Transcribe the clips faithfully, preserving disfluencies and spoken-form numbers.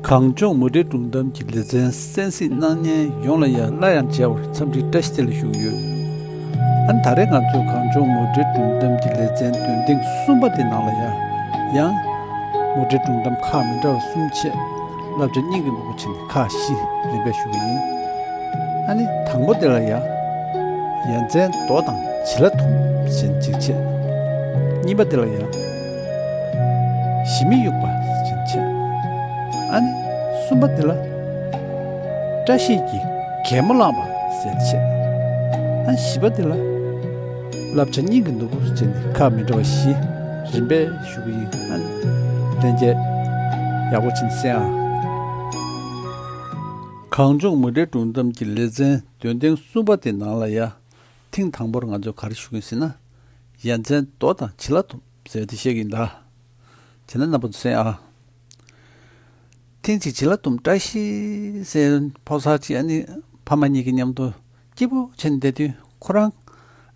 གངས་ལྗོངས་མུ་འབྲེལ་སྒྲུང་གཏམ་གྱི་ལེ་ཚན་གསན་གཟིགས་གནང་མཁན་ཡོངས་ལ་ཡང་སླར་ཡང་མཇལ་བར་འཚམས་འདྲི་བཀྲ་ཤིས་བདེ་ལེགས་ཞུ་གི་ཡོད། ཨ་ནི་ད་རེས་ང་ཚོས་གངས་ལྗོངས་མུ་འབྲེལ་སྒྲུང་གཏམ་གྱི་ལེ་ཚན་འདོན་ཐེངས་གསུམ་པ་དེ་ནང་ལ་ཡང་ཡང་མུ་འབྲེལ་སྒྲུང་གཏམ་ཁག་མི་འདྲ་བ་གསུམ་བྱས། བསླབ་བྱ་སྙིང་གི་ནོར་བུ་བྱས་ནས་ཁག་བཞི་རིམ་པས་ཞུ་གི་ཡིན། ཨ་ནི་དང་པོ་དེ་ལ་ཡང་ཡ་མཚན་རྡོ་དང་བྱི་ལ་དུམ་ཞེས་གཅིག་བྱས། གཉིས་པ་དེ་ལ་ཡང་ཞི་མི་དབྱུག་པ་ཞེས་བྱས། ཨ་ནི་གསུམ་པ་དེ་ལ་བཀྲ་ཤིས་ཀྱི་གད་མོ་བསླངས་པ་ཞེས་བྱས། ཨ་ནི་བཞི་པ་དེ་ལ་བསླབ་བྱ་སྙིང་གི་ནོར་བུ་ཞེས་ནི་ཁག་མི་འདྲ་བ་བཞི་རིམ་པས་ཞུ་གི་ཡིན། ཨ་ནི་ལྷན་རྒྱས་ཡག་པོ་བྱས་ནས་གསན་ཨ། གངས་ལྗོངས་མུ་འབྲེལ་སྒྲུང་གཏམ་གྱི་ལེ་ཚན་འདོན་ཐེངས་གསུམ་པ་དེ་ནང་ལ་ཡ། ཐེངས་དང་པོར་ང་ཚོས་ག་རེ་ཞུ་གི་ཡིན་ཟེར་ན། ཡ་མཚན་རྡོ་དང་བྱི་ལ་དུམ་ཟེར་བ་དེ་བཤད་ཀྱི་ཡིན་ད། བྱས་ན་རྣམ་པ་ཚོ་གསན་ཨ། ཐེངས་གཅིག་བྱི་ལ་དུམ་བཀྲ་ཤིས་ཟེར་ཕོ་གསར་གཅིག་ཨ་ནི་ཕ་མ་གཉིས་ཀྱི་མཉམ་དུ་སྐྱིད་པོ་བྱས་ནས་བསྡད་དུས་ཁོ་རང་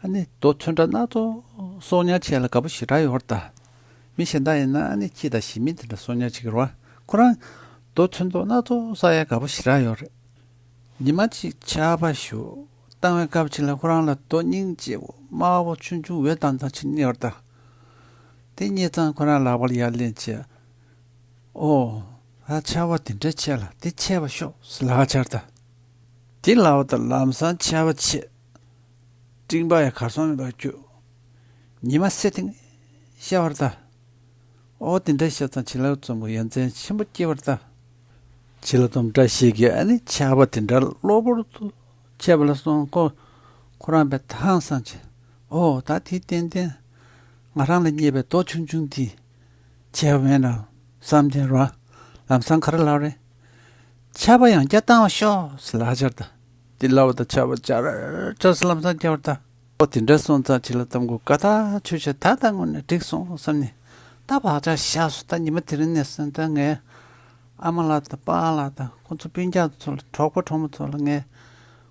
ཨ་ནི་རྡོ་ཚོན་ཁྲ་སྣ་ཚོགས་གསོག་ཉར་བྱས་ལ་དགའ་པོ་ཞེ་དྲག་ཡོད་རེད་ད། མི་གཞན་དག་ཡིན་ན་ཨ་ནི་ཁྱི་དང་ཞི་མི་དེ་འདྲ་གསོག་ཉར་བྱེད་ཀྱི་རེད་བ། ཁོ་རང་རྡོ་ཚོན་མདོག་སྣ་ཚོགས་བསགས་ཡ་དགའ་པོ་ཞེ་དྲག་ཡོད་རེད། ཉི་མ་གཅིག་ཆར་པ་ཞིག་བཏང་བའི་སྐབས་ཅིག་ལ་ཁོ་རང་ལ་རྡོ་སྙིང་རྗེ་པོ་དམར་པོ་ཆུང་ཆུང་འོད་མདངས་མདངས་ཅིག་རྙེད་པ་རེད་ད། དེ་རྙེད་ཙང་ཁོ་རང་ལག་པ་ལ་ཡར་ལེན་བྱས། ཨོ། ད་ཆར་པ་དེ་འདྲ་ཆེ་ལ་དེ་ཆད་པ་ཤོག་ཟེར་ལབ་པ་ཆགས་རེད་ད། དེ་ལབ་པ་དང་ལམ་སང་ཆར་པ་ཆད། སྤྲིན་པ་ཡང་གར་སོང་མེད་པར་རྒྱུག་ཉི་མ་སེར་ཐིང་ཤར་བ་རེད་ད། ཨོ་དེ་འདྲ་ཤར་ཙང་བྱི་ལ་དུམ་གྱི་ཡ་མཚན་ཆེན་པོ་སྐྱེས་པ་རེད་ད། བྱི་ལ་དུམ་བཀྲ་ཤིས་ཀྱིས་ཨ་ནི་ཆར་པ་དེ་འདྲ་གློ་བུར་དུ་ཆད་པ་ལ་སོང་ཁོ། ཁོ་རང་དཔེ་ཧང་སངས་བྱས། ཨོ་ད་དེ་ཏན་ཏན་ང་རང་ལ་རྙེད་པའི་རྡོ་ཆུང་ཆུང་དེ་ཆད་པ་མེད་ན་བསམ་སྟེ་རོ། ལམ་སང་ག་རེ་ལབ་རེད། ཆར་པ་ཡང་བསྐྱར་བཏང་བ་ཤོག་ཟེར་ལབ་ཆགས་རེད་ད། དེ་ལབ་པ་དང་ཆར་པ་ཇག་ར་ཇག་ཟེར་ལམ་སང་རྒྱག་པ་རེད་ད། ཨོ་དེ་འདྲ་སོང་ཙང་བྱི་ལ་དུམ་གྱིས་དགའ་ཐག་ཆོད་བྱས། ད་ལྟ་དངོས་གནས་འགྲིག་སོང་བསམ་ནས། ད་བག་ཆགས་བཞག་སོང་། ད་ཉི་མ་དེ་རིང་ནས་བཟུང་ད་ངས་ཨ་མ་ལགས་དང་པཱ་ལགས་དང་ཁོ་ཚོ་སྤུན་ཀྱག་ཚོ་ལ་གྲོགས་པོ་གྲོགས་མོ་ཚོ་ལ་ངས་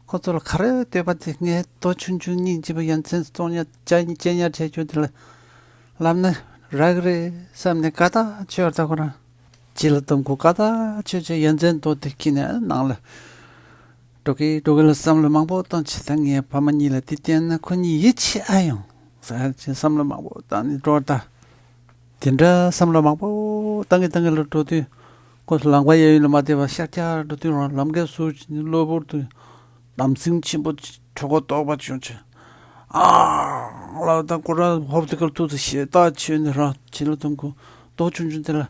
ཁོ་ཚོ་ལ་ག་རེ་འདོད་པ་དེ། ངས་རྡོ་ཆུང་ཆུང་སྙིང་རྗེ་པོ་ཡ་མཚན་གསོག་ཉར་བྱས་ཉར་བྱས་ཡོད་དེ་ལ་ལབ་ན་རག་གི་རེད་བསམ་ནས་དགའ་ཐག་ཆོད་ད་ཁོ་རང་། བྱི་ལ་དུམ་གྱིས་དགའ་ཐག་ཆོད་བྱས་ཡ་མཚན་རྡོ་དེ་འཁྱེར་ནས་ནང་ལ་འགྲོ་གི་འགྲོ་གི་ལ་བསམ་བློ་མང་པོ་བཏང་བྱས། ད་ངའི་ཕ་མ་གཉིས་ལ་དེ་བསྟན་ན་ཁོ་གཉིས་ཡིད་ཆེས་ཨ་ཡོང་ཟེར་བྱས་བསམ་བློ་མང་པོ་བཏང་ནས་འགྲོ་བ་ད། དེ་འདྲ་བསམ་བློ་མང་པོ་བཏང་གི་བཏང་གི་ལ་འགྲོ་དུས། ཁོ་ཚོ་ལམ་ཁ་གཡས་གཡོན་ལ་མ་བསྡད་པར་ཤར་རྒྱག་འགྲོ་དུས་རང་ལམ་ཁའི་ཟུར་གྱི་གློ་བུར་དུ་འདམ་སེང་ཆེན་པོ་གྲོད་ཁོག་ལྟོགས་པ་བྱུང་བྱས། ཨ་ལབ་ད་ཁོ་རང་ཧོབ་དེ་ཁར་ཐུག་ཚེ་ཞེད་ཐག་ཆོད་ནས་རང་བྱི་ལ་དུམ་གྱི་རྡོ་ཆུང་ཆུང་དེ་ལ།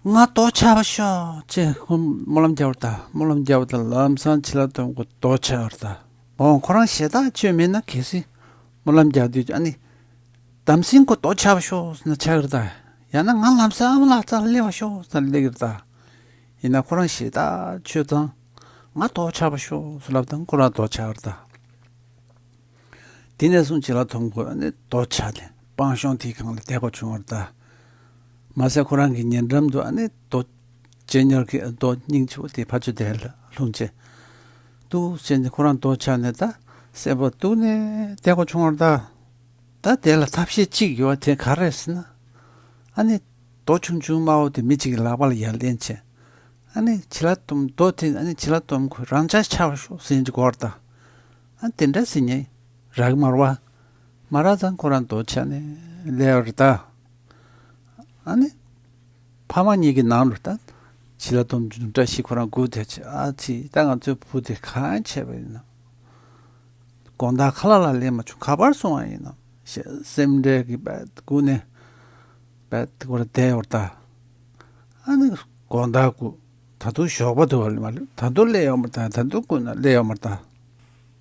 ང་རྡོ་ཆག་པ་ཤོག་ཅེས་ཁོ་སྨོན་ལམ་བརྒྱབ་པ་རེད་ད། སྨོན་ལམ་བརྒྱབ་པ་དང་ལམ་སང་བྱི་ལ་དུམ་གྱིས་རྡོ་ཆག་པ་རེད་ད། འོ་ཁོ་རང་ཞེད་ཐག་ཆོད་མེད་ན་གལ་སྲིད་སྨོན་ལམ་རྒྱག་དུས་ཨ་ནི། འདམ་སེང་ཁོ་རྡོ་ཆག་པ་ཤོག་ཟེར་ན་ཆག་གི་རེད་ད། ཡང་ན་ང་ལམ་སང་ཨ་མ་ལགས་རྩ་ལ་སླེབས་པ་ཤོག་ཟེར་ན་སླེབས་ཀྱི་རེད་ད། ཡིན་ན་ཁོ་རང་ཞེད་ཐག་ཆོད་ཙང་། ང་རྡོ་ཆག་པ་ཤོག་ཟེར་ལབ་དང་ཁོ་རང་རྡོ་ཆག་པ་རེད་ད། དེ་ནས་བཟུང་བྱི་ལ་དུམ་གྱིས་ཨ་ནི་རྡོ་ཆག་ནས་སྤང་གཤོང་དེའི་སྒང་ལ་བསྡད་དགོས་བྱུང་བ་རེད་ད། མ་ཟད་ཁོ་རང་གི་ཉེ་འགྲམ་དུ་ཨ་ནི་རྡོ་གཅེས་ཉར་གྱི་རྡོ་སྙིང་རྗེ་པོ་དེ་ཕར་ཚུར་དེ་ལ་ལྷུང་བྱས། འདུག་བྱས་ནས་ཁོ་རང་རྡོ་ཆག་ནས་ད་གསལ་པོ་འདུག་ནས་བསྡད་དགོས་བྱུང་བ་རེད་ད། ད་དེ་ལ་ཐབས་ཤེས་གཅིག་ཡོད་པ་དེ་ག་རེ་རེད་ཟེར་ན། ཨ་ནི་རྡོ་ཆུང་ཆུང་དམར་པོ་དེ་མི་གཅིག་གི་ལག་པ་ལ་ཡར་ལེན་བྱས། ཨ་ནི་བྱི་ལ་དུམ་རྡོ་དེ་ཨ་ནི་བྱི་ལ་དུམ་ཁོས་རང་འཇགས་ཆག་པ་ཤོག་ཟེར་གྱི་གོ་བ་རེད་ད། ཨ་དེ་འདྲ་ཟེར་ཉན་རག་གི་མ་རེད་བ། མ་རག་ཙང་ཁོ་རང་རྡོ་ཆག་ནས་སླེབས་པ་རེད་ད། ཨ་ནི། ཕ་མ་གཉིས་ཀྱི་ནང་ལ་ད། བྱི་ལ་དུམ་བཀྲ་ཤིས་ཁོ་རང་སྒུག་བསྡད་བྱས། ཨ་ཙི་ད་ང་ཚོའི་བུ་དེ་གང་བྱས་པ་ཡིན་ནམ། དགོང་དག་ཁ་ལག་ལ་སླེབས་མ་བྱུང་། ག་པར་སོང་བ་ཡིན་ནམ་ཞེས་སེམས་ཁྲལ་གྱིས་དཔེ་སྒུག་ནས་དཔེ་ཁོ་རང་བསྡད་ཡོད་རེད་ད། ཨ་ནི་དགོང་དག་སྒུག་ད་དུང་ཞོགས་པ་འདུག་བ་ལ་མ་ལུས། ད་དུང་སླེབས་ཡོད་མ་རེད་ད། ད་དུང་སྒུག་ན་སླེབས་ཡོད་མ་རེད་ད།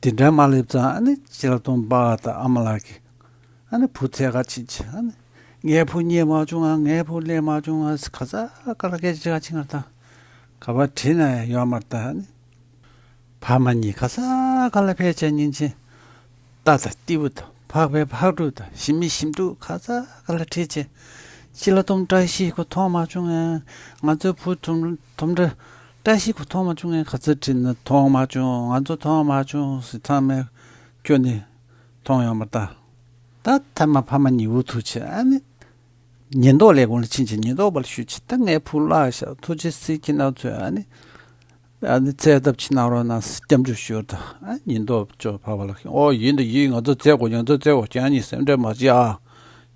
དེ་འདྲ་མ་སླེབས་ཙང་ཨ་ནི་བྱི་ལ་དུམ་པ་དང་ཨ་མ་ལགས་ཀྱིས་ཨ་ནི་བུ་འཚོལ་ག་ཕྱིན་བྱས། ཨ་ནི་ངའི་བུ་རྙེད་མ་བྱུང་ང་། ངའི་བུ་སླེབས་མ་བྱུང་ང་། ག་ས་ག་ལ་སྐད་ཆ་དྲི་ག་ཕྱིན་པ་དང་། ག་པར་དྲིས་ན་ཡང་ཡོད་མ་རེད་ད། ཨ་ནི་ཕ་མ་གཉིས་ག་ས་ག་ལ་ཕེབས་བྱས་ཉིན་བྱེད། རྟ་དང་སྟེའུ་དང་ཕག་པའི་ཕག་ཕྲུག་དང་ཞི་མི་ཞིམ་ཕྲུག་ག་ས་ག་ལ་ཁྲིད་བྱས། བྱི་ལ་དུམ་བཀྲ་ཤིས་ཁོ་མཐོང་མ་བྱུང་ངས། ང་ཚོའི་བུ་དུམ་དུམ་བཀྲ་བཀྲ་ཤིས་ཁོ་མཐོང་མ་བྱུང་ངས། ག་ཚོད་དྲིས་ན་མཐོང་མ་བྱུང་། ང་ཚོ་མཐོང་མ་བྱུང་ཟེར། ཚང་མས་ཁྱོན་ནས་མཐོང་ཡོད་མ་རེད་ད། ད་མཐའ་མ་ཕ་མ་གཉིས་འུ་ཐུག་བྱས། ཨ་ནི། ཉེན་རྟོག་ལས་ཁུངས་ལ་ཕྱིན་བྱས་ཉེན་རྟོག་པ་ལ་ཞུས་བྱས། ད་ངའི་བུ་བརླགས་ཤག་ཐུགས་རྗེ་གཟིགས། ཁྱེད་རྣམ་ཚོས་ཨ་ནི་ཨ་ནི་བཙལ་ཐབས་ཅིག་གནང་རོགས་གནང་ཟེར་སྐྱབས་འཇུག་ཞུས་པ་དང་། ཨ་ཉེན་རྟོག་ཅོ་ཕ་བ་ལགས་ཀྱིས། ཨོ་ཡིན་དང་ཡིན། ང་ཚོ་བཙལ་དགོས། ང་ཚོ་བཙལ་དགོས། ཁྱེད་གཉིས་སེམས་ཁྲལ་མ་བྱེད་ཨ།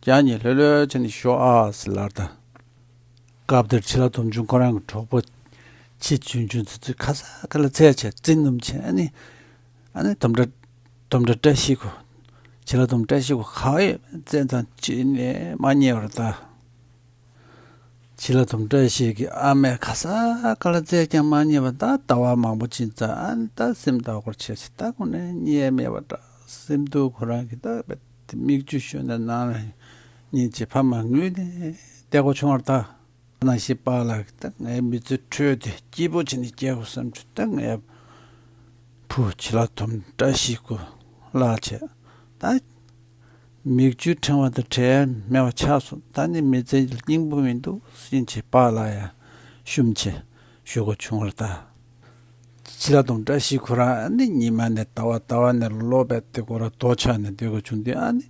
ཁྱེད་གཉིས་ལྷོད་ལྷོད་བྱས་ནས་བཞུགས་ཨ་ཟེར་ལབ་པ་དང་། སྐབས་དེར་བྱི་ལ་དོམ་ཆུང་ཁོ་རང་གི་གྲོགས་པོ་ཕྱི་ཆུང་ཆུང་ཚོ་ཚོས་ཁ་ས་ཁ་ལ་བཙལ་བྱས་བཙན་འཛུལ་བྱས། ཨ་ནི་ཨ་ནི་དོམ་བྲ་དོམ་བྲ་བཀྲ་ཤིས་ཁོ། བྱི་ལ་དོམ་བཀྲ་ཤིས་ཁོ་ག་ཡོད་བཙལ་ཙང་ཅི་ནས་མ་རྙེད་པར་ད། བྱི་ལ་དོམ་བཀྲ་ཤིས་ཀྱི་ཨ་མས་ཁ་ས་ཁ་ལ་བཙལ་ཀྱང་མ་རྙེད་པར། ད་ཟླ་བ་མང་པོ་ཕྱིན་ཙང་། ཨ་ནི་ད་སེམས་ཐག་སྐོར་བྱས་བྱས། ད་ཁོ་ནས་རྙེད་མེད་པ་འདྲ། སེམས་སྡུག་ཁོ་རང་གིས་ད་རྦད་དེ་མིག་ཆུ་ཤོར་ནས་ནང་ལ་སྙིང་རྗེ་ཕ་མ་ངུས་ནས་བསྡད་དགོས་བྱུང་བ་རེད་ད། ནང་བཞིན་པཱ་ལགས་ཀྱིས་ད་ངའི་མི་ཚེ་འཕྲོད་དེ་སྐྱིད་པོ་བྱས་ནས་སྐྱེལ་དགོས་བསམ་བྱུང་། ད་ངའི་བུ་བྱི་ལ་དོམ་བཀྲ་ཤིས་ཁོ་བརླགས་བྱས། ད་མིག་ཆུའི་ཕྲེང་བ་དང་བྲལ་མེད་པ་ཆགས་སོང་། ད་ནི་མི་ཚེ་ལ་སྙིང་པོ་མི་འདུག་ཟེར་བྱས་པཱ་ལགས་ཡང་ཤུམ་བྱས་ཞུ་དགོས་བྱུང་བ་རེད་ད། བྱི་ལ་དོམ་བཀྲ་ཤིས་ཁོ་རང་ནི་ཉི་མ་ནས་ཟླ་བ། ཟླ་བ་ནས་ལོ། རྦད་དེ་ཁོ་རང་འདོད་ཆགས་ནས་སྡོད་དགོས་བྱུང་དུས། ཨ་ནི་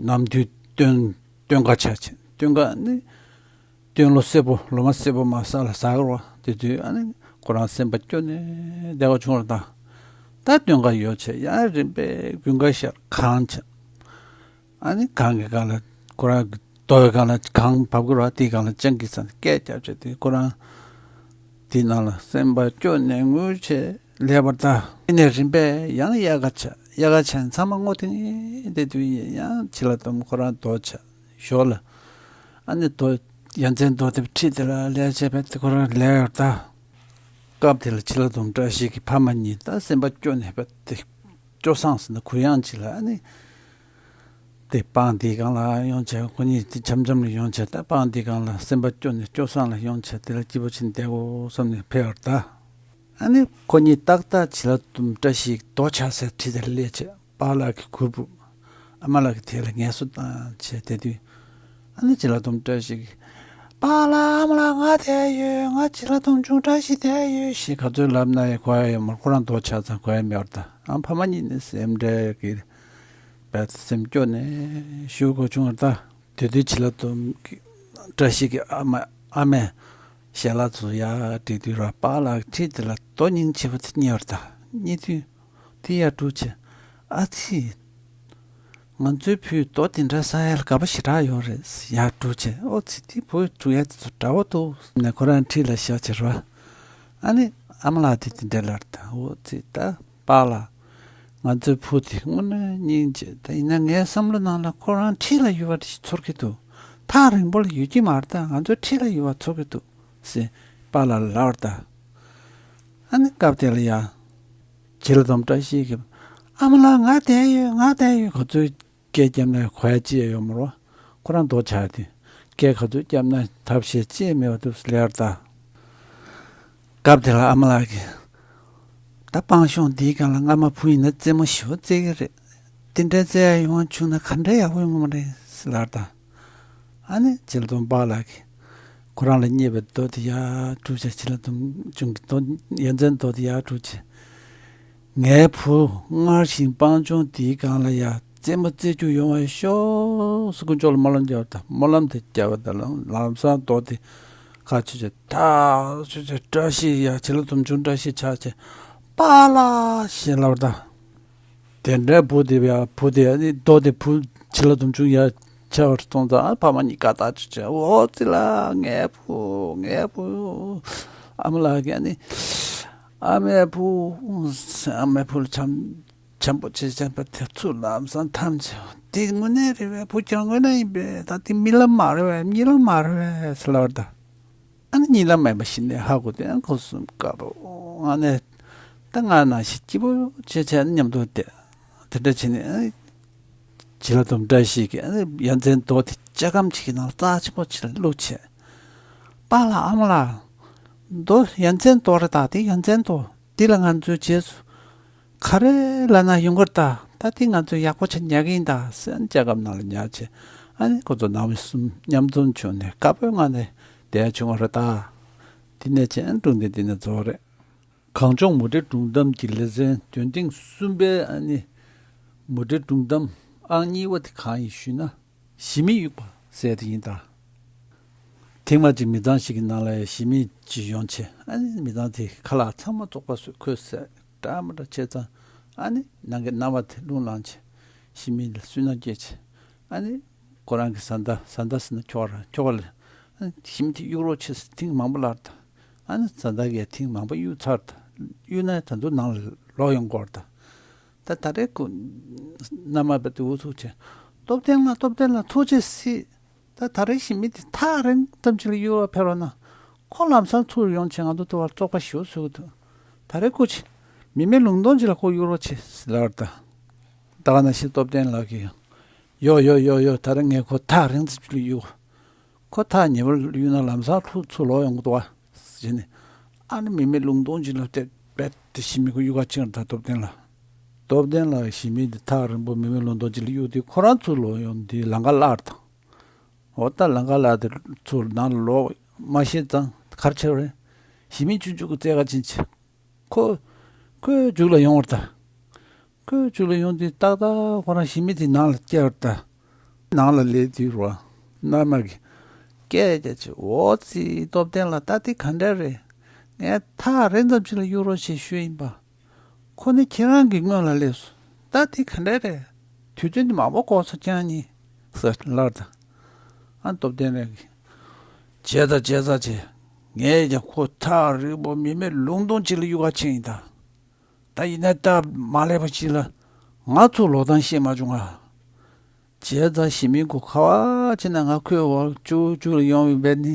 ནམ་དུས་སྟོན་སྟོན་ཁ་ཆགས་བྱས། སྟོན་ཁ་ནི་སྟོན་ལོ་སེར་པོ། ལོ་མ་སེར་པོ་མར་ས་ལ་ཟག་གི་རེད་པ། དེ་དུས་ཨ་ནི་ཁོ་རང་སེམས་པ་སྐྱོ་ནས་བསྡད་དགོས་བྱུང་བ་རེད་ད། ད་སྟོན་ཁ་ཡོལ་བྱས་ཡང་རིམ་པས་དགུན་ཁ་ཤར་གངས་ཆགས། ཨ་ནི་གངས་ཀྱི་སྒང་ལ་ཁོ་རང་གི་རྡོའི་སྒང་ལ་གངས་བབས་ཀྱི་རེད་པ། དེའི་སྒང་ལ་སྤྱང་ཀི་ཟ་ནས་སྐད་རྒྱབ་བྱས། དེ་ཁོ་རང་དེའི་ནང་ལ་སེམས་པ་སྐྱོ་ནས་ངུས་བྱས་ལས་པ་རེད་ད། དེ་ནས་རིམ་པས་ཡང་དབྱར་ཁ་ཆགས། དབྱར་ཁ་ཆགས་ནས་ཚང་མ་སྔོ་ཐིང་ངེ་བསྡད་དུས། ཡང་བྱི་ལ་དོམ་ཁོ་རང་འདོད་ཆགས། ཞོར་ལ་ཨ་ནི་རྡོ་ཡ་མཚན་རྡོ་དེ་ཁྲིད་དེ་ལ་ལས་བྱས་པས། དེ་ཁོ་རང་ལས་ཡོད་ད། སྐབས་དེ་ལ་བྱི་ལ་དོམ་བཀྲ་ཤིས་ཀྱི་ཕ་མ་གཉིས་ད་སེམས་པ་སྐྱོ་ནས་རྦད་དེ་སྐྱོ་སངས་ཟེར་ན་གུ་ཡངས་ཅིག་ལ། ཨ་ནི་དེ་སྤང་དེའི་སྒང་ལ་ཡོང་བྱས། ཁོ་གཉིས་དེ་འཆམ་འཆམ་ལ་ཡོང་བྱས། ད་སྤང་དེའི་སྒང་ལ་སེམས་པ་སྐྱོ་ནས་སྐྱོ་སངས་ལ་ཡོང་བྱས། དེ་ལ་སྐྱིད་པོ་བྱས་ནས་བསྡད་དགོས་བསམ་ནས་ཕེབས་པ་རེད་ད། ཨ་ནི་ཁོ་གཉིས་ཏག་ཏག་བྱི་ལ་དོམ་བཀྲ་ཤིས་རྡོ་ཆགས་སའི་འཁྲིས་དེར་སླེབས་བྱས། པཱ་ལགས་ཀྱིས་གུར་ཕུབ། ཨ་མ་ལགས་ཀྱིས་དེ་ལ་ངལ་གསོ་བཏང་བྱས་བསྡད་དུས། ཨ་ནི་བྱི་ལ་དོམ་བཀྲ་ཤིས་ཀྱིས། པཱ་ལགས། ཨ་མ་ལགས། ང་བསྡད་ཡོད། ང་བྱི་ལ་དོམ་ཆུང་བཀྲ་ཤིས་བསྡད་ཡོད་ཞེས་ག་ཚོད་ལབ་ན་ཡང་གོ་ཡ་ཡོད་མ་རེད། ཁོ་རང་རྡོ་ཆགས་ཙང་གོ་ཡ་མེད་པ་རེད་ད། ཨ་ཕ་མ་གཉིས་ནི་སེམས་ཁྲལ་གྱིས་རྦད་དེ་སེམས་སྐྱོ་ནས་བཞུགས་དགོས་བྱུང་བ་རེད་ད། དེ་དུས་བྱི་ལ་དོམ་གྱི་བཀྲ་ཤིས་ཀྱི་ཨ་མ་ཨ་མས་ཞལ་ལག་ཚོ་ཡར་སྒྲིག་དུས་ར། པཱ་ལགས་ཁྲིད་དེ་ལ་རྡོ་སྙིང་རྗེ་པོ་དེ་རྙེད་པ་རེད་ད། རྙེད་དུས་དེ་ཡར་སྒྲུག་བྱས། ཨ་ཙི། ང་ཚོའི་བུས་རྡོ་དེ་འདྲ་ཟ་ཡ་ལ་དགའ་པོ་ཞེ་དྲག་ཡོད་རེད་ཟེར་ཡར་སྒྲུག་བྱས། ཨོ་ཙི། དེ་བུ་སྒྲུག་ཡ་དེ་ཚོ་འདྲ་པོ་འདུག་ཟེར་ནས་ཁོ་རང་འཁྲིས་ལ་བཞག་བྱས་ར། ཨ་ནི་ཨ་མ་ལགས་དེ་དེ་འདྲ་ལབ་རེད་ད། ཨོ་ཙི། ད་པཱ་ལགས། ང་ཚོའི་བུ་དེ་དངོས་གནས་སྙིང་རྗེ། ད་ཡིན་ན་ངའི་བསམ་བློ་ནང་ལ་ཁོ་རང་འཁྲིས་ལ་ཡོད་པ་ཞིག་ཚོར་གྱི་འདུག་ཐག་རིང་པོ་ལ་ཡོད་ཀྱི་མ་རེད་ད། ང་ཚོའི་འཁྲིས་ལ་ཡོད་པ་ཚོར་གྱི་འདུག་ཟེར་པཱ་ལགས་ལ་ལབ་པ་རེད་ད། ཨ་ནི་སྐབས་དེ་ལ་ཡ། བྱི་ལ་དོམ་བཀྲ་ཤིས་ཀྱིས། ཨ་མ་ལགས། ང་བསྡད་ཡོད། ང་བསྡད་ཡོད། ག་ཚོད་སྐད་བརྒྱབ་ན་གོ་ཡ་ཅི་ཡང་ཡོད་མ་རེད། ཁོ་རང་རྡོ་ཆགས་དུས་སྐད་ག་ཚོད་བརྒྱབ་ན་ཐབས་ཤེས་ཅི་ཡང་མེད་པ་འདུག་ཟེར་ལབ་པ་རེད་ད། སྐབས་དེ་ལ་ཨ་མ་ལགས་ཀྱིས། ད་སྤང་གཤོང་འདིའི་སྒང་ལ་རྔ་མ་བུ་ཡིན་ན་རྩེད་མོ་ཞེ་པོ་རྩེ་གི་རེད། དེ་འདྲ་རྩེ་ཡ་ཡོང་བ་བྱུང་ན་ག་འདྲ་ཡག་པོ་ཡོང་གི་མ་རེད་ཟེར་ལབ་པ་རེད་ད། ཨ་ནི་བྱི་ལ་དོམ་པཱ་ལགས་ཀྱིས་ཁོ་རང་ལ་རྙེད་པའི་རྡོ་དེ་ཡར་སྒྲུག་བྱས། བྱི་ལ་དོམ་ཆུང་གི་རྡོ་ཡ་མཚན་རྡོ་དེ་ཡར་སྒྲུག་བྱས། ངའི་བུ་སྔར་བཞིན་སྤང་གཤོང་འདིའི་སྒང་ལ་ཡ་རྩེད་མོ་རྩེ་རྒྱུ་ཡོང་བ་ཤོག་ཟེར་དཀོན་མཆོག་ལ་སྨོན་ལམ་རྒྱབ་པ་དང་། སྨོན་ལམ་དེ་རྒྱབ་པ་དང་ལམ་སང་རྡོ་དེ་ཁ་ཆུ་ཆུ་ཐག་ཆུ་ཆུ་བཀྲ་ཤིས་ཡ། བྱི་ལ་དོམ་ཆུང་བཀྲ་ཤིས་ཆགས་བྱས། པཱ་ལགས་ཞེས་ལབ་པ་དང་། དེ་འདྲའི་བུ་དེ་ཡ། བུ་དེ་ཡ་ནི་རྡོ་དེ་བུ་བྱི་ལ་དོམ་ཆུང་ཡ་ཆགས་པར་སོང་ཙང་། ཨ་ཕ་མ་གཉིས་དགའ་ཐག་ཆོད་བྱས། ཨོ་ཙི་ལ། ངའི་བུ། ངའི་བུ། ཨ་མ་ལགས་ཀྱིས་ནི། ཨ་མའི་བུ། ཨ་མའི་བུ་ལ་བྱམས་བྱམས་པོ་བྱེད་བྱས་པ་དེ་ཚོ་ལམ་སང་འཐམས་བྱས། དེ་དངོས་གནས་རེད་པས། བུ་ཁྱོད་དངོས་གནས་ཡིན་པས། ད་དེ་རྨི་ལམ་མ་རེད་པས། གཉིད་ལམ་མ་རེད་པས་ཟེར་ལབ་པ་རེད་ད། ཨ་ནི་གཉིད་ལམ་མིན་པ་ཞིག་ནས་ཧ་གོ་དུས། ཨ་ཁོ་གསུམ་དགའ་པོ། ཨ་ནི་ད་ང་ནང་བཞིན་སྐྱིད་པོ་བྱས་བྱས་མཉམ་དུ་བསྡད། དེ་འདྲ་བྱས་ནས་ཨ་ནི་བྱི་ལ་དོམ་བཀྲ་ཤིས་ཀྱིས་ཨ་ནི་ཡ་མཚན་རྡོ་དེ་ལྕགས་སྒམ་ཅིག་གི་ནང་ལ་རྩ་ཆེན་པོ་ཅིག་ལ་བླུགས་བྱས། པཱ་ལགས། ཨ་མ་ལགས། རྡོ་ཡ་མཚན་རྡོ་རེད་ད། དེ་ཡ་མཚན་རྡོ། འདི་ལ་ང་ཚོའི་རྗེས་སུ་ག་རེ་ལབ་ན་ཡོང་གི་རེད་ད། ད་འདི་ང་ཚོས་ཡག་པོ་བྱས་ཉར་གི་ཡིན་ད་ཟེར་ལྕགས་སྒམ་ནང་ལ་ཉར་བྱས། ཨ་ནི་ཁོ་ཚོ་ནང་མི་གསུམ་མཉམ་འཛོམས་བྱུང་ནས་དགའ་པོའི་ངང་ནས་བསྡད་བྱུང་བ་རེད་ད། དེ་ནས་བྱས་སྒྲུང་འདི་འདི་ནས་རྫོགས་རེད། གངས་ལྗོངས་མུ་འབྲེལ་སྒྲུང་གཏམ་གྱི་ལེ་ཚན་འདོན་ཐེངས་གསུམ་པའི་ཨ་ནི་མུ་འབྲེལ་སྒྲུང་གཏམ་ཨང་གཉིས་པ་དེ་གང་ཡིན་ཞུས་ན། ཞི་མི་དབྱུག་པ། ཟེར་དེ་ཡིན་ད། ཐེངས་མ་གཅིག་མི་ཚང་ཞིག་གི་ནང་ལ་ཞི་མི་གཅིག་ཡོང་བྱས། ཨ་ནི་མི་ཚང་དེ་ཁ་ལག་ཚང་མ་བཙོག་པ་བཟོས། ཁོས་ཟས་འདྲ་མི་འདྲ་བྱས་ཙང་། ཨ་ནི་ནང་གི་མནའ་མ་དེ་རླུང་ལངས་བྱས། ཞི་མི་ལ་སུན་སྣང་སྐྱེས་བྱས། ཨ་ནི་ཁོ་རང་གི་བཟའ་ཟླ། བཟའ་ཟླ་ཟེར་ན་ཁྱོ་ག་རང་། ཁྱོ་ག་ལ། ཨ་ནི་ཞི་མི་དེ་གཡུག་རོགས་བྱེད་ཟེར་ཐེངས་མང་པོ་ལབ་ད། ཨ་ནི་བཟའ་ཟླ་གིས་ཐེངས་མང་པོ་གཡུག་ཚར་ད། གཡུག་ན་ད་དུང་ནང་ལ་ལོག་ཡོང་གི་ཡོད་རེད་ད། ད་ད་རེས་ཁོ་མནའ་མ་བས་དེ་འུ་ཚུགས་བྱས། སྟོབས་ལྡན་ལགས། སྟོབས་ལྡན་ལགས། ཐུགས་རྗེ་གཟིགས། ད་ད་རེས་ཞི་མི་དེ་ཐག་རིང་ཙམ་ཅིག་ལ་གཡུག་རོགས་ཕེབས་རོགས་གནང་། ཁོ་ལམ་སང་ཚུར་ཡོང་བྱས་ང་ཚོ་དེ་བར་བཙོག་པ་ཞེ་པོ་བཟོ་གི་འདུག། ད་རེས་སྐུ་མཁྱེན། མི་མེད་ལུང་སྟོང་ཅིག་ལ་ཁོ་གཡུག་རོགས་བྱེད་ཟེར་ལབ་པ་རེད་ད། ད་ག་ནང་བཞིན་སྟོབས་ལྡན་ལགས་ཀྱིས་ཡང་། ཡོ་ཡོ་ཡོ་ཡོ། ད་རེས་ངས་ཁོ་ཐག་རིང་ཙམ་ཅིག་ལ་གཡུག། ཁོ་ཐག་ཉེ་བ་ལ་གཡུག་ན་ལམ་སང་ཁོ་ཚུར་ལོག་ཡོང་གི་འདུག་བ། ཟེར་ནས། ཨ་ནི་མི་མེད་ལུང་སྟོང་ཅིག་ལ་བལྟས། རྦད་དེ་ཞི་མི་ཁོ་གཡུག་ག་ཕྱིན་ད། སྟོབས་ལྡན་ལགས། སྟོབས་ལྡན་ལགས་ཞི་མི་དེ་ཐག་རིང་པོ་མི་མེད་ལུང་སྟོང་ཅིག་ལ་གཡུག་དུས་ཁོ་རང་ཚུར་ལོག་ཡོང་དུས་ལམ་ཁ་བརླག་དང་། འོ་ད་ལམ་ཁ་བརླག་དེ་ཚུར་ནང་ལ་ལོག་མ་ཤེས་ཙང་ག་རེ་བྱས་པ་རེད། ཞི་མི་ཆུང་ཆུང་གི་རྩེད་ག་ཕྱིན་བྱས། ཁོ་ཁོའི་མཇུག་ལ་ཡོང་བ་རེད་ད། ཁོའི་མཇུག་ལ་ཡོང་དུས་ཏག་ཏག་ཁོ་རང་ཞི་མི་དེ་ནང་ལ་བསྐྱལ་བ་རེད་ད། ནང་ལ་སླེབས་དུས་རོ། མནའ་མ་གིས་སྐད་རྒྱག་བྱས། འོ་ཙི། སྟོབས་ལྡན་ལགས། ད་དེ་ག་འདྲ་རེད། ངས་ཐག་རིང་ཙམ་ཅིག་ལ་གཡུག་རོགས་བྱེད་ཞུས་ཡིན་པ། ཁོ་ནི་ཁྱེད་རང་གི་སྔོན་ལ་སླེབས་སོང་། ད་དེ་ག་འདྲ་རེད། དུས་ཚོད་འདི་མང་པོ་འགོར་སོང་ཀྱང་ཉིན་ཟེར་ལབ་ད། ཨ་སྟོབས་ལྡན་ལགས་ཀྱིས། བྱས་ཙང་བྱས་ཙང་བྱས། ངས་ཀྱང་ཁོ་ཐག་རིང་པོ་མི་མེད་ལུང་སྟོང་ཅིག་ལ་གཡུག་ག་ཕྱིན་ཡིན་ད། ད་ཡིན་ན་སྟབས་མ་ལེགས་པ་ཞིག་ལ་ང་ཚོ་ལོག་སྟངས་ཤེས་མ་བྱུང་ང་། བྱས་ཙང་ཞི་མི་ཁོ་ག་པར་ཕྱིན་ན་ང་ཁོའི་འོག་ཅུག་ཅུག་ལ་ཡོང་བའི་བས་ནི།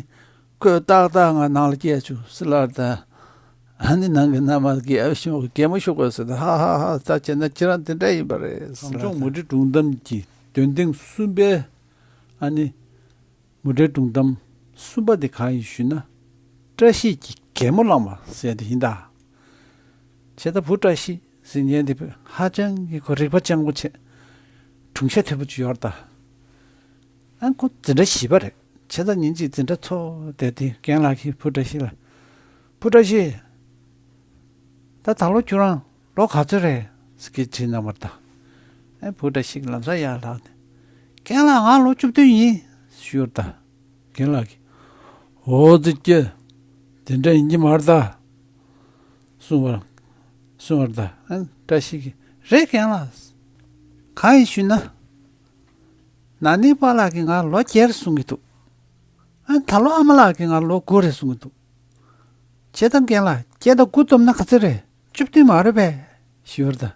ཁོས་ཏག་ཏག་ང་ནང་ལ་བསྐྱལ་བཅུག་ཟེར་ལབ་ད། ཨ་ནི་ནང་གི་མནའ་མ་གིས། ཨ་ཤོག་གད་མོ་ཤོར་དགོས་ཟེར་ད། ཧ་ཧ་ཧ། ད་བྱས་ན་ཁྱེད་རང་དེ་འདྲ་ཡིན་པ་རེད་ཟེར་ལབ་ད། གངས་ལྗོངས་མུ་འབྲེལ་སྒྲུང་གཏམ་གྱི་འདོན་ཐེངས་གསུམ་པའི། ཨ་ནི། མུ་འབྲེལ་སྒྲུང་གཏམ་གསུམ་པ་དེ་གང་ཡིན་ཞུས་ན། བཀྲ་ཤིས་ཀྱི་གད་མོ་བླངས་པ་ཟེར་དེ་ཡིན་ད། བྱས་ད་བུ་བཀྲ་ཤིས་ཟེར་མཁན་དེ་ཧ་ཅང་གི་ཁོ་རིག་པ་སྤྱང་པོ་བྱས། གྲུང་ཤ་མཐོ་པོ་ཅིག་ཡོད་རེད་ད། ཨ་ཁོ་འཛིན་གྲྭ་བཞི་པ་རེད། བྱས་ད་ཉིན་གཅིག་འཛིན་གྲྭ་ཚོགས་བསྡད་དུས་རྒན་ལགས་ཀྱིས་བུ་བཀྲ་ཤིས་ལ། བུ་བཀྲ་ཤིས། ད་ད་ལོ་ཁྱོད་རང་ལོ་ག་ཚོད་རེད་ཟེར་གྱི་དྲིས་གནང་བ་རེད་ད། ཨེ་བུ་བཀྲ་ཤིས་ལམ་སང་ཡར་ལངས་ནས། རྒན་ལགས། ང་ལོ་བཅུ་བདུན་ཡིན་ཞུས་པ་རེད་ད། རྒན་ལགས་ཀྱིས། འོ་ཙི་ཀྱེ། དེ་འདྲ་ཡིན་གྱི་མ་རེད་ད། གསུངས་པ། གསུངས་པ་རེད་ད། ཨ་བཀྲ་ཤིས་ཀྱིས། རེད་རྒན་ལགས། གང་ཡིན་ཞུས་ན། ན་ནིང་པཱ་ལགས་ཀྱིས་ང་ལོ་བརྒྱད་རེད་གསུང་གི་འདུག། ཨ་ད་ལོ་ཨ་མ་ལགས་ཀྱིས་ང་ལོ་དགུ་རེད་གསུང་གི་འདུག། བྱས་ཙང་རྒན་ལགས། བརྒྱད་དང་དགུ་བསྡོམས་ན་ག་ཚོད་རེད། བཅུ་བདུན་མ་རེད་པས། ཞུས་པ་རེད་ད།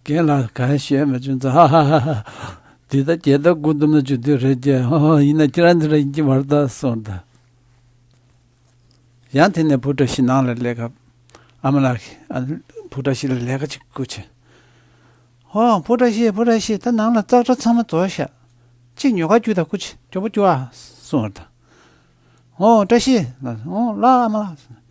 རྒན་ལགས་གང་ཡང་ཤོད་མ་བྱུང་ཙང་། ཧ་ཧ་ཧ་ཧ། དེ་ད་བརྒྱད་དང་དགུ་བསྡོམས་ན་བཅུ་བདུན་རེད་ཀྱི། ཨ་ཡིན་ན་ཁྱེད་རང་འདི་འདྲ་ཡིན་གྱི་མ་རེད་ད་གསུངས་པ་རེད་ད། ཡང་དེ་ནས་བུ་བཀྲ་ཤིས་ནང་ལ་སླེབས་སྐབས། ཨ་མ་ལགས་ཀྱིས། ཨ། བུ་བཀྲ་ཤིས་ལ་ལས་ཀ་ཅིག་བསྐུར་བྱས། ཧོ། བུ་བཀྲ་ཤིས། བུ་བཀྲ་ཤིས། ད་ནང་ལ་ཙག་སྒྲ་ཚང་མ་རྫོགས་ཤག། གཅིག་ཉོ་ག་རྒྱུགས་དང་སྐུ་མཁྱེན། མགྱོགས་པོ་རྒྱུགས་ཨ་གསུངས་པ་རེད་ད། ཨོ་བཀྲ་ཤིས། ཨོ་ལགས་ཨ་མ་ལགས།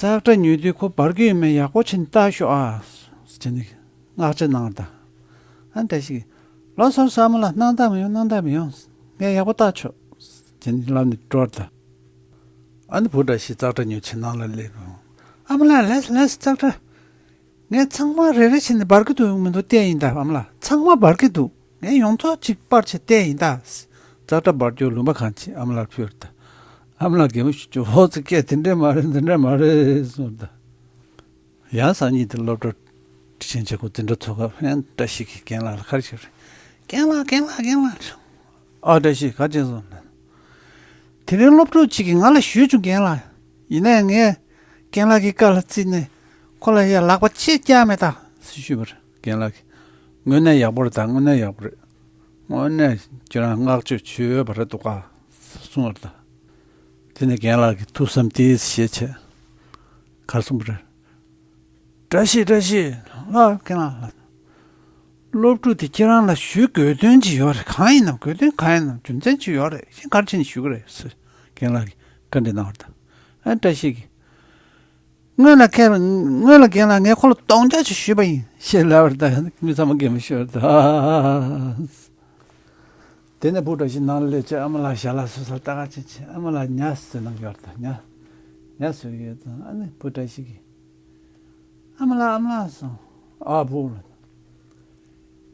ཙག་སྒྲ་ཉོ་དུས་ཁོ་འབར་གྱི་ཡོད་མེད་ཡག་པོ་བྱས་ནས་བལྟ་ཤོག་ཨ། ཟེར་ནས་མངགས་བྱ་གནང་བ་རེད་ད། ཨ་བཀྲ་ཤིས་ཀྱིས། ལགས་སོ་ལགས་སོ་ཨ་མ་ལགས། སྣང་དག་མི་ཡོང་། སྣང་དག་མི་ཡོང་། ངས་ཡག་པོ་བལྟ་ཆོག། ཟེར་ནས་ལབ་ནས་འགྲོ་བ་རེད་ད། ཨ་ནི་བུ་བཀྲ་ཤིས་ཙག་སྒྲ་ཉོ་བྱས་ནང་ལ་སླེབས་རུང་། ཨ་མ་ལགས། ལགས་སོ་ལགས་སོ། ཙག་སྒྲ། ངས་ཚང་མ་རེ་རེ་བྱས་ནས་འབར་གྱི་འདུག་མི་འདུག་བལྟས་ཡིན་ད་ཨ་མ་ལགས། ཚང་མ་འབར་གྱི་འདུག། ངས་ཡོངས་རྫོགས་ཅིག་སྤར་བྱས་བལྟས་ཡིན་ད། ཙག་སྒྲ་འབར་རྒྱུ་ལུང་པ་གང་ཅི་ཨ་མ་ལགས་ཕུལ་བ་རེད་ད། ཨ་མ་ལགས་གད་མོ་ཤོར་བྱས། ཧོ་ཙི་ཀྱེ། དེ་འདྲས་མ་རེད། འདི་འདྲས་མ་རེད་གསུངས་ད། ཡང་སང་ཉིན་དེ་སློབ་གྲྭ་ཕྱིན་བྱས་ཁོ་འཛིན་གྲྭ་ཚོགས་སྐབས་ཡང་བཀྲ་ཤིས་ཀྱིས་རྒན་ལགས་ལ་ག་རེ་ཞུས་རེད། རྒན་ལགས། རྒན་ལགས། རྒན་ལགས། ཨ་བཀྲ་ཤིས་ག་བྱས་སོང་། དེ་རིང་སློབ་ཕྲུག་ཅིག་གིས་ང་ལ་ཞུས་བྱུང་རྒན་ལགས། ཡིན་ནའི་ངས་རྒན་ལགས་ཀྱི་བཀའ་ལ་བརྩིས་ནས་ཁོ་ལ་ཡ་ལག་པ་ཕྱེད་བཀྱགས་མེད་ད་ཟེར་ཞུས་པ་རེད། རྒན་ལགས་ཀྱིས། དངོས་གནས་ཡག་པོ་རེད་ད། དངོས་གནས་ཡག་པོ་རེད། དངོས་གནས་ཁྱོད་རང་བསྔགས་བརྗོད་བྱེད་འོས་པ་རེད་འདུག་ག་གསུངས་པ་རེད་ད། དེ་ནས་རྒན་ལགས་ཀྱིས་ཐུགས་བསམ་ཏོག་ཙམ་བཞེས་བྱས། ག་རེ་གསུངས་པ་རེད། བཀྲ་ཤིས། བཀྲ་ཤིས་ལགས། རྒན་ལགས་ལགས། སློབ་ཕྲུག་དེ་ཁྱེད་རང་ལ་ཞུ་དགོས་དོན་ཅིག་ཡོད་རེད། གང་ཡིན་ནམ། དགོས་དོན་གང་ཡིན་ནམ། རྒྱུ་མཚན་ཅིག་ཡོད་རེད། ཤིང་ག་རེ་བྱས་ནས་ཞུ་གི་རེད་ཟེར་རྒན་ལགས་ཀྱིས་བཀའ་འདྲི་གནང་བ་དང་། ཨ་བཀྲ་ཤིས་ཀྱིས། སྔོན་ལ་ཁྱེད། སྔོན་ལ་རྒན་ལགས་ངས་ཁོ་ལ་སྡོང་ཆ་ཅིག་ཞུས་པ་ཡིན་ཞེས་ལབ་པ་རེད་ད། མི་ཚང་མ་གད་མོ་ཤོར་བ་རེད་ད། དེ་ནས་བུ་བཀྲ་ཤིས་ནང་ལ་སླེབས་བྱས་ཨ་མ་ལགས་ཞལ་ལག་བཟོས་ཚར། ལྟ་ག་ཅིག་བྱས། ཨ་མ་ལགས་ཉ་ཟེར་གནང་གི་ཡོད་རེད་ད། ཉ། ཉ་བཟོས་ཡོད་ཙང་ཨ་ནི་བུ་བཀྲ་ཤིས་ཀྱིས། ཨ་མ་ལགས། ཨ་མ་ལགས་སོང་། ཨ་བུ་ལགས།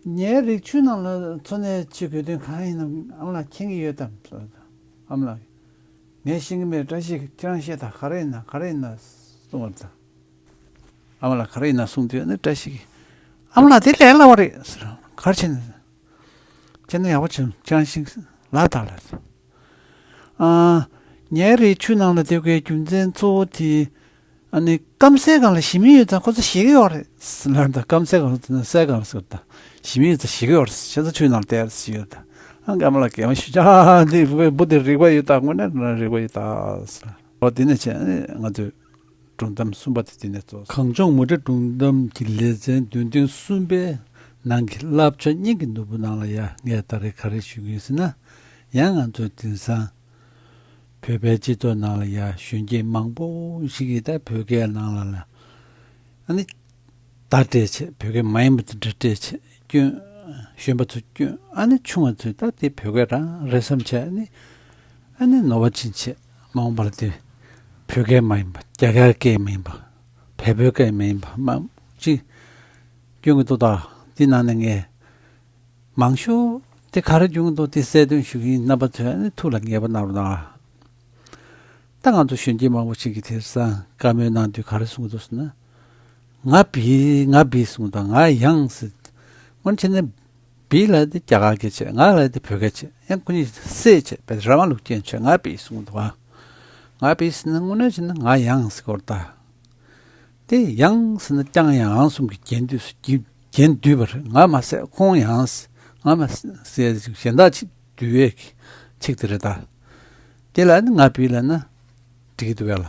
ཉའི་རིགས་ཆུ་ནང་ལ་འཚོ་གནས་བྱེད་དགོས་དོན་གང་ཡིན་ནམ། ཨ་མ་ལགས་མཁྱེན་གྱི་ཡོད་དམ་ཟེར། ཨ་མ་ལགས། ངས་ཤེས་ཀྱི་མེད། བཀྲ་ཤིས་ཁྱེད་རང་ཤེས་དང་། ག་རེ་ཡིན་ན་ག་རེ་ཡིན་ན་གསུངས་པ་དང་། ཨ་མ་ལགས་ག་རེ་ཡིན་ན་གསུངས་དུས་ནི་བཀྲ་ཤིས་ཀྱིས། ཨ་མ་ལགས་དེ་ལས་སླ་བ་རེད་ཟེར། ག་རེ་བྱས་ནས། ཁྱེད་ནི་ཡག་པོ་བྱུང་། ཅང་ཤིང་ལ་དྭགས་ལ། ཨ། ཉའི་རིགས་ཆུ་ནང་ལ་སྡོད་དགོས་རྒྱུ་མཚན་གཙོ་བོ་དེ། ཨ་ནི་སྐམ་སའི་སྒང་ལ་ཞི་མི་ཡོད་ཙང་ཁོ་ཚོ་ཞེད་ཀྱི་ཡོད་རེད་ཟེར་ལབ་ད། སྐམ་སའི་སྒང་ལ་ཟེར་ན་སའི་སྒང་ལ་ཟེར་ད། ཞི་མི་ཡོད་ཙང་ཞེད་ཀྱི་ཡོད་རེད་ཟེར། ཁྱེད་ཚོ་ཆུ་ནང་ལ་བསྡད་རེད་ཟེར་ཡོད་ད། ཨ་མ་ལགས་གད་མོ་ཤོར་ཅིག། ཨ་འདི་བུ་འདི་རིག་པ་ཡོད་ད། དངོས་གནས་རིག་པ་ཡོད་ད་ཟེར། འོ་དེ་ནས་བྱས་ཨ་ནི་ང་ཚོས། སྒྲུང་གཏམ་གསུམ་པ་དེ་དེ་ནས་རྫོགས། གངས་ལྗོངས་མུ་འབྲེལ་སྒྲུང་གཏམ་གྱི་ལེ་ཚན་འདོན་ཐེངས་གསུམ་པའི་ནང་གི་བསླབ་བྱ་གཉིས་ཀྱི་ནོར་བུ་ནང་ལ་ཡ་ངས་ད་རེས་ག་རེ་ཞུ་གི་ཡིན་ཟེར་ན། ཡང་ང་ཚོ་དེང་སང་བོད་པའི་སྤྱི་ཚོགས་ནང་ལ་ཡ་གཞོན་སྐྱེས་མང་པོ་ཞིག་གིས་ད་བོད་སྐད་ནང་ལ་ལ་ཨ་ནི་བརྡ་སྤྲད་བྱས། བོད་སྐད་མ་ཡིན་པ་དེ་འདྲ་སྤྲད་བྱས། སྐྱོན། གཞོན་པ་ཚོས་སྐྱོན། ཨ་ནི་ཆུང་བ་ཚོས་ད་དེ་བོད་སྐད་རང་རེད་བསམ་བྱས། ཨ་ནི་ཨ་ནི་ནོར་བ་ཕྱིན་བྱས། མ་འོངས་པ་ལ་དེ་བོད་སྐད་མ་ཡིན་པ། རྒྱ་གར་སྐད་མ་ཡིན་པ། བལ་པོའི་སྐད་མ་ཡིན་པ་མང་ཅིག་སྐྱོན་གྱི་འདུག་ད་དེ་ནང་ནས་ངས་མང་ཤོས་དེ་ག་རེ་བྱུང་གི་འདུག་དེ་གསལ་སྟོན་ཞུ་གི་ཡིན། རྣམ་པ་ཚོས་ཨ་ནི་ཐུགས་ལ་ངེས་པ་གནང་རོགས་གནང་། ད་ང་ཚོ་གཞོན་སྐྱེས་མང་པོ་ཞིག་གིས་དེང་སང་བཀའ་མོལ་གནང་དུས་ག་རེ་གསུང་གི་འདུག་ཟེར་ན། ང་བི། ང་བི་གསུང་དང་། ང་ཡང་ཟེར། སྔོན་ཆད་ནས་བི་ལབ་དེ་རྒྱ་གར་སྐད་བྱས། ང་ལབ་དེ་བོད་སྐད་བྱས། ཡང་ཁོ་གཉིས་བསྲེས་བྱས་བས་ར་མ་ལུག་སྐད་བྱས། ང་བི་གསུང་འདུག་ཨ། ང་བི་ཟེར་ན་དངོས་གནས་བྱས་ན་ང་ཡང་ཟེར་གྱི་ཡོད་རེད་ད། དེ་ཡང་ཟེར་ན་ཀྱང་ཡང་གསུམ་གྱིས་རྒྱན་བསྡུས་སུ་རྒྱན་བསྡུས་པ་རེད། ང་མ་ཟད་ཁོང་ཡང་ཟེར། ང་མ་ཟད་གཞན་དག་ཅིག་བསྡུས་པའི་ཚིག་དེ་རེད་ད། དེ་ལ་ནི་ང་བི་ལབ་ན་འགྲིག་གི་འདུག་གས་ལ།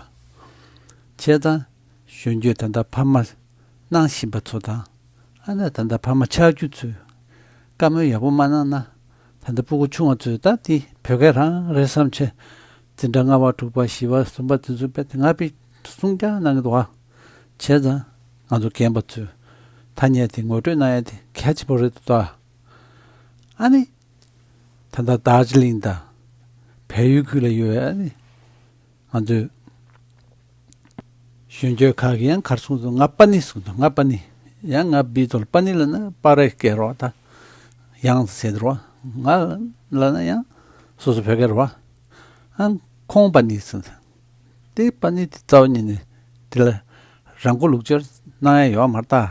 བྱས་ཙང་གཞོན་སྐྱེས་ད་ལྟ་ཕ་མ་གནང་བཞིན་པ་ཚོ་དང་། ཨ་ནི་ད་ལྟ་ཕ་མ་ཆགས་རྒྱུ་ཚོས་བཀའ་མོལ་ཡག་པོ་མ་གནང་ན། ད་ལྟ་སྤུ་གུ་ཆུང་བ་ཚོས་ད་དེ་བོད་སྐད་རང་རེད་བསམ་བྱས། འཛིན་གྲྭ་ལྔ་པ་དྲུག་པ་བཞི་པ་གསུམ་པ་དེ་ཚོ་དཔེ་དེ་ང་བི་གསུང་རྐྱང་གནང་གི་འདུག་ཨ། བྱས་ཙང་ང་ཚོ་རྒན་པ་ཚོས་ཐ་སྙད་དེ་ངོ་སྤྲོད་གནང་ཡ་དེ་གལ་ཆེན་པོ་རེད་འདུག་ད། ཨ་ནི། ད་ལྟ་རྡོ་རྗེ་གླིང་དང་བལ་ཡུལ་ཁུལ་ལ་ཡོད་པའི་ཨ་ནི་ང་ཚོའི་གཞོན་སྐྱེས་ཁག་གིས་ཡང་ག་རེ་གསུངས་འདུག་ང་པ་ནི་གསུངས་འདུག་ང་པ་ནི། ཡང་ང་བི་ཐོག་ལ་པ་ནི་ལབ་ན་པ་རེ་སྐད་རེད་པ། ད་ཡང་ཟེར་རེད་པ། ང་ལབ་ན་ཡང་སོ་སོ་བོད་སྐད་རེད་པ། ཨ་ཁོང་པ་ནི་ཟེར། དེ་པ་ནི་དེ་རྩ་བ་ཉིད་ནས་དེ་ལ་རང་མགོ་ལུག་སྦྱར་གནང་ཡ་ཡོད་མ་རེད་ད།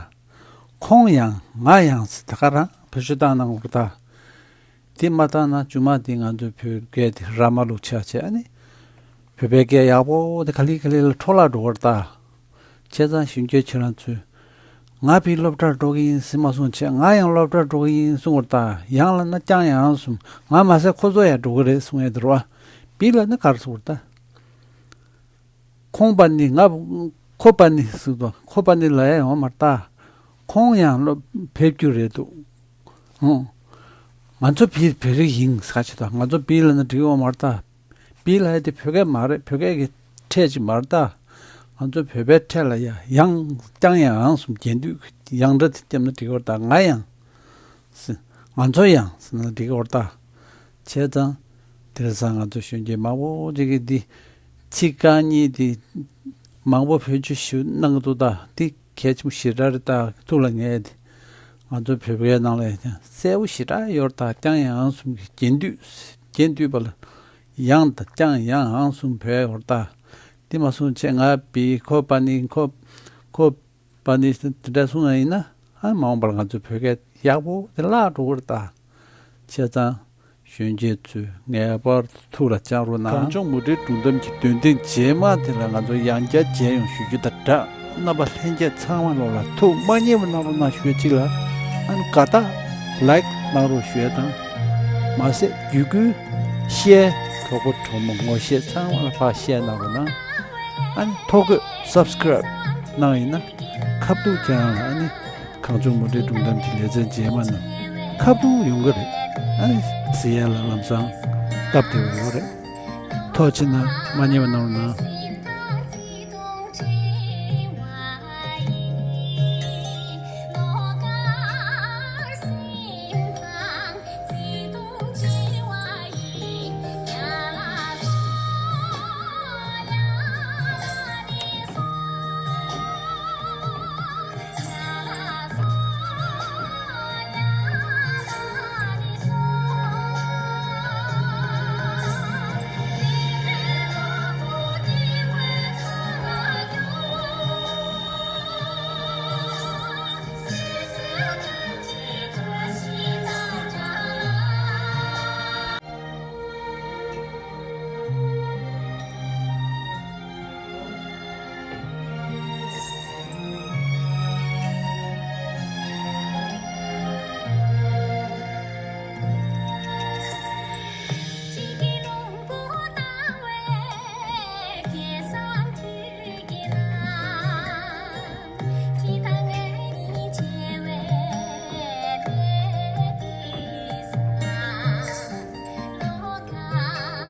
ཁོང་ཡང་ང་ཡང་ཟེར་ད་ག་རང་བེད་སྤྱོད་བཏང་གནང་དགོས་རེད་ད། དེ་མ་བཏང་ན་རྗེས་མ་དེ་ང་ཚོའི་བོད་སྐད་དེ་ར་མ་ལུག་ཆགས་བྱས། ཨ་ནི་བོད་པའི་སྐད་ཡག་པོ་དེ་ག་ལེ་ག་ལེ་ལ་འཕྲོ་བརླག་འགྲོ་གི་རེད་ད། བྱས་ཙང་གཞོན་སྐྱེས་ཁྱེད་རང་ཚོས་ང་བི་སློབ་གྲྭར་འགྲོ་གི་ཡིན་ཟེར་མ་གསུང་བྱས། ང་ཡང་སློབ་གྲྭར་འགྲོ་གི་ཡིན་གསུང་གི་རེད་ད། ཡང་ལབ་ན་ཀྱང་ཡང་གསུམ། ང་མ་ཟད་ཁོ་ཚོ་ཡང་འགྲོ་གི་རེད་གསུང་ཡ་དེ་རེད་པ། བི་ལབ་ན་ག་རེ་གསུང་གི་རེད་ད། ཁོང་པ་ནི་ང་ཁོ་པ་ནི་ཟེར་དང་། ཁོ་པ་ནི་ལབ་ཡ་ཡོད་མ་རེད་ད། ཁོང་ཡང་སློབ་ཕེབས་རྒྱུ་རེད་འདུག་ཨང་། ང་ཚོ་བི་བོད་རིགས་ཡིན་ཟེར་བྱས་དང་། ང་ཚོ་བི་ལབ་ན་འགྲིག་ཡོད་མ་རེད་ད། བི་ལབ་ཡ་དེ་བོད་སྐད་མ་རེད། བོད་སྐད་ཀྱི་ཕྲད་ཅིག་མ་རེད་ད། ང་ཚོ་བོད་པའི་ཕྲད་ལ་ཡ་ཡང་ཀྱང་ཡང་གསུམ་རྒྱན་སྡུད་ཡང་སྒྲ་དེ་བརྒྱབ་ན་འགྲིག་ཡོད་རེད་ད། ང་ཡང་ཟེར། ང་ཚོ་ཡང་ཟེར་ན་འགྲིག་གི་རེད་ད། བྱས་ཙང་དེང་སང་ང་ཚོ་གཞོན་སྐྱེས་མང་པོ་ཅིག་གིས་འདི་ཚིག་རྐང་གཉིས་འདི་མང་པོ་བེད་སྤྱོད་ཞུ་གནང་གི་འདུག་ད་འདི་གལ་ཆེན་པོ་ཞེ་དྲག་རེད་ད། ཐུགས་ལ་ངེས་ཏེ། ང་ཚོ་བོད་པའི་ནང་ལ་ཡང་གསལ་པོ་ཞེ་དྲག་ཡོད་རེད་ད། ཀྱང་ཡང་གསུམ་གྱི་རྒྱན་སྡུད། རྒྱན་སྡུད་པ་ལ་ཡང་དང་ཀྱང་ཡང་གསུམ་བོད་ཡོད་རེད་ད། འདི་མ་གསུང་བྱས་ང་བི་ཁོ་པ་ནི་ཁོ་ཁོ་པ་ནི་དེ་འདྲ་གསུངས་ཡ་ཡིན་ན། ཨ་མ་འོངས་པར་ང་ཚོའི་བོད་སྐད་ཡག་པོ་དེ་བརླག་འགྲོ་གི་རེད་ད། བྱས་ཙང་གཞོན་སྐྱེས་ཚོས་ངེས་པར་དུ་ཐུགས་ལ་བཅངས་རོགས་གནང་། གངས་ལྗོངས་མུ་འབྲེལ་སྒྲུང་གཏམ་གྱི་འདོན་ཐེངས་རྗེས་མ་དེ་ལ་ང་ཚོ་ཡང་བསྐྱར་མཇལ་ཡོང་ཞུ་རྒྱུ་དང་སྦྲགས། རྣམ་པ་ལྷན་རྒྱས་ཚང་མ་ལོག་ལ་ཐུགས་མ་མཉེས་པ་གནང་རོགས་གནང་ཞུ་ཡ་གཅིག་ལ། ཨ་ནི་དགའ་རྟགས་ལའིཀ་གནང་རོགས་ཞུ་ཡ་དང་། མ་ཟད་བརྒྱུད་སྐུལ་ཤེར་གྲོགས་པོ་གྲོགས་མོ་ངོ་ཤེས་ཚང་མ་ལ་ཕར་ཤེར་གནང་རོགས་གནང་། ཨ་ནི་ཐོ་འགོད་སབ་སི་ཀ་རེབ་གནང་ཡིན་ན་ཁ་ཐུག་ཁྱེད་རང་ལ་ཨ་ནི་གངས་ལྗོངས་མུ་འབྲེལ་སྒྲུང་གཏམ་གྱི་ལེ་ཚན་རྗེས་མ་ནང་ཁ་ཐུག་ཡོང་གི་རེད། ཨ་ནི་ཟེར་ཡ་ལ་ལམ་སང་སྟབས་བདེ་བོ་ཡོད་རེད། ཐུགས་རྗེ་གནང་། མ་མཉེས་པ་གནང་རོགས་གནང་།